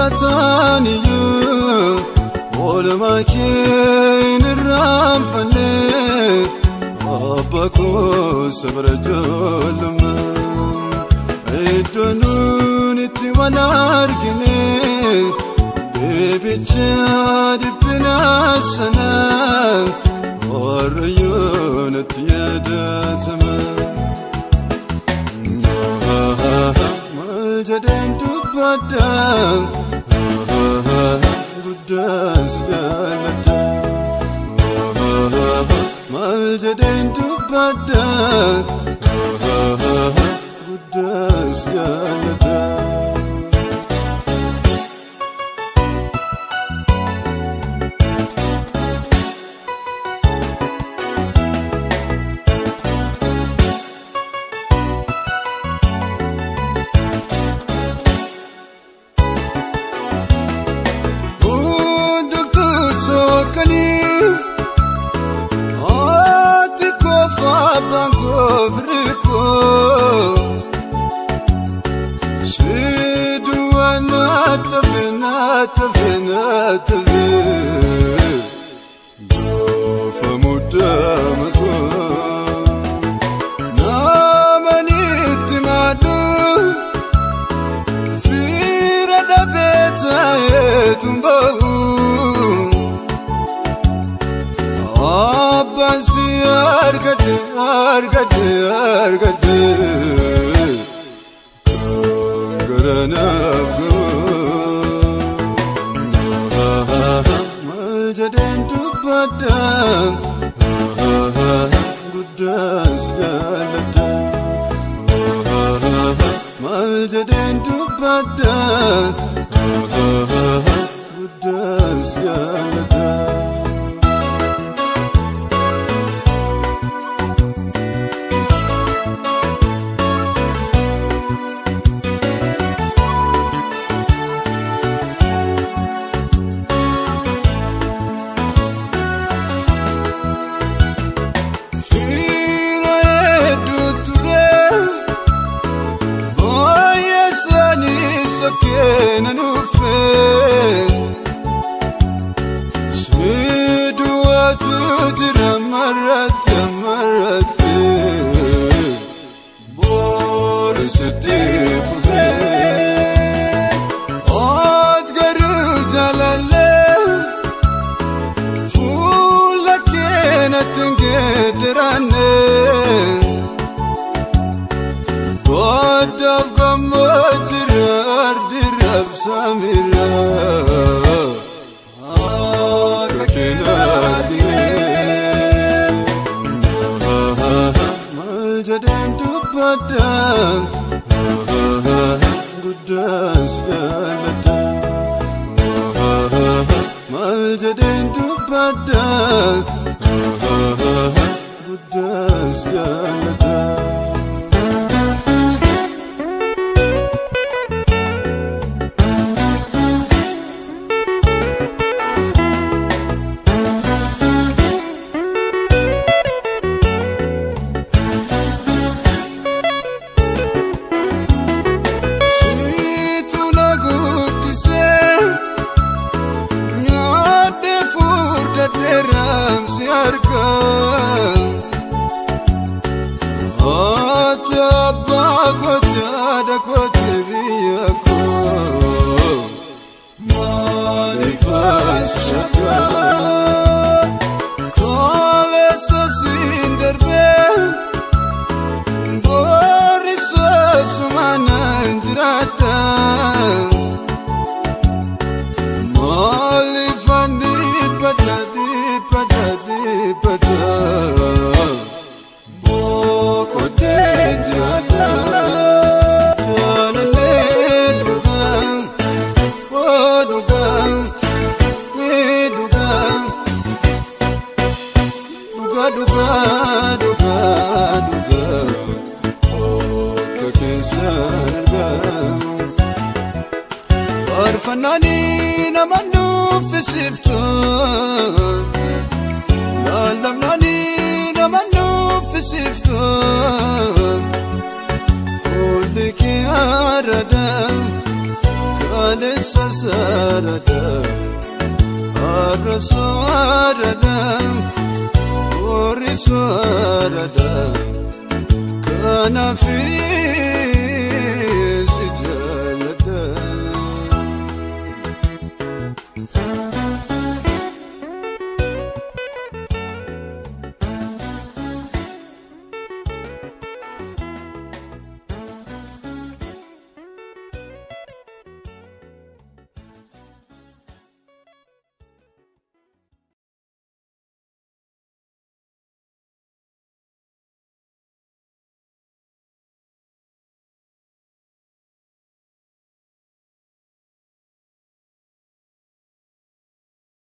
Jiraataniyyuu oolmaa kee irraanfannee abbaa koo sabra ijoollummaa iddoo nuun itti wal argine deebicha dhiphina sana warrayyoo natti yaadatama. Maal jedheen dubbadha guddaan si jaalladha. Maal jedheen dubbadha guddaan si jaalladha. Ati kofa bango friko Sidu anata venata venata ve Gofa mudamako Namanit madu Fira da beta etumbahu Abbaan si argate argate argate kan gara naaf ga'u. Maal jedheen dubbadha guddaan si jaalladha. Maal jedheen dubbadha guddaan si jaalladha. Goddaaf gammachuu ardi rabsamira akka keenyaatti maal jedheen dubbadha guddaan si jaalladha. Maal jedheen dubbadha guddaan si jaalladha. Faarfannaan nama nuffisiftu lallabnaan nama nuffisiftu fuulli kee arada. Kaleessa sarada har'a soorada boori soorada kanaaf